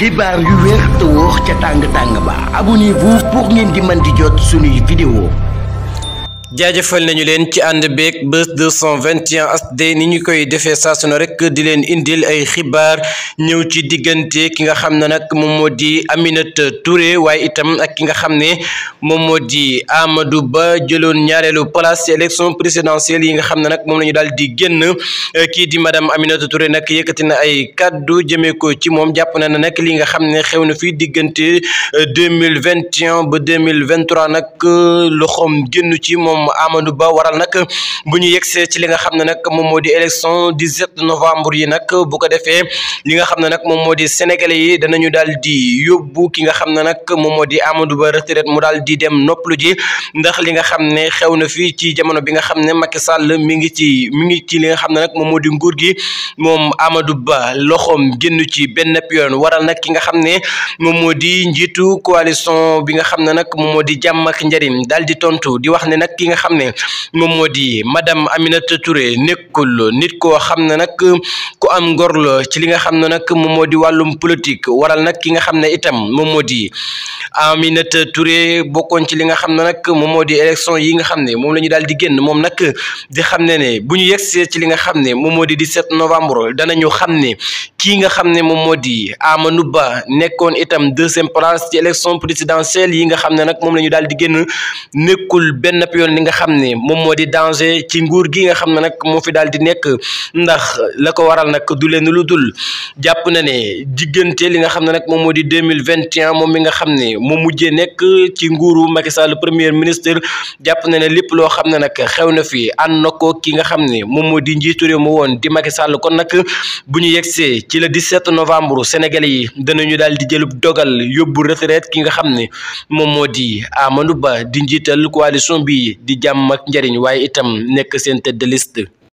xibaar yu wér te wóor ca tàng ba abonnez-vous pour ngeen di mën di jot suñuy vidéo. jaajëfal nañu leen ci ànd beeg Buzz 221 HD ni ñu koy defee saa su ne rek di leen indil ay xibaar ñëw ci diggante ki nga xam ne nag moom moo di Aminata Touré waaye itam ak ki nga xam ne moom moo di Amadou Ba jëloon ñaareelu place ci élection présidentielle yi nga xam ne nag moom la ñu daal di génn kii di madame Aminata Touré nag yëkkati na ay kaddu jëmee ko ci moom jàpp na ne nag li nga xam ne xew na fii diggante 2021 ba 2023 nag loxoom génn ci moom Amadou Ba waral nag bu ñu yegsee ci li nga xam ne nag moom moo di élection 17 novembre yi nag bu ko defee li nga xam ne nag moom moo di sénégalais yi danañu daal di yóbbu ki nga xam ne nag moom moo di Amadou Ba retraite mu daal di dem noppalu ji ndax li nga xam ne xew na fii ci jamono bi nga xam ne Macky Sall mi ngi ci li nga xam ne nag moom moo di nguur gi moom Amadou Ba loxoom génn ci benn yoon waral nag ki nga xam ne moom moo di njiitu coalition bi nga xam ne nag moom moo di jàmm ak njariñ daal di tontu di wax ne nag ki nga xam ne moom moo di madame Aminata Touré nekkul nit koo xam ne nag ku am ngor la ci li nga xam ne nag moom moo di wàllum politique waral nag ki nga xam ne itam moom moo di Aminata Touré bokkoon ci li nga xam ne nag moom moo di élection yi nga xam ne moom la ñu daal di génn moom nag di xam ne bu ñu yegsee ci li nga xam ne moom moo di 17 novembre danañu xam ne kii nga xam ne moom moo di Amadou Ba nekkoon itam deuxième place ci élection présidentielle yi nga xam ne nag moom la ñu daal di génn nekkul benn yoon li nga xam ne moom moo di danger ci nguur gi nga xam ne nag moo fi daal di nekk ndax la ko waral nag du leen lu dul jàpp na ne diggante li nga xam ne nag moom moo di 2021 moom mi nga xam ne moom mujjee nekk ci nguuru Macky Sall premier ministre jàpp na ne lépp loo xam ne nag xew na fi ànd na ko ki nga xam ne moom moo di njiitu réew mu woon di Macky Sall kon nag bu ñu yegsee ci le 17 novembre sénégalais yi danañu daal di jëlub dogal yóbbu retraite ki nga xam ne moom moo di Amadou Ba di njiital coalition bi di jàmm ak njariñ waaye itam nekk seen tête de liste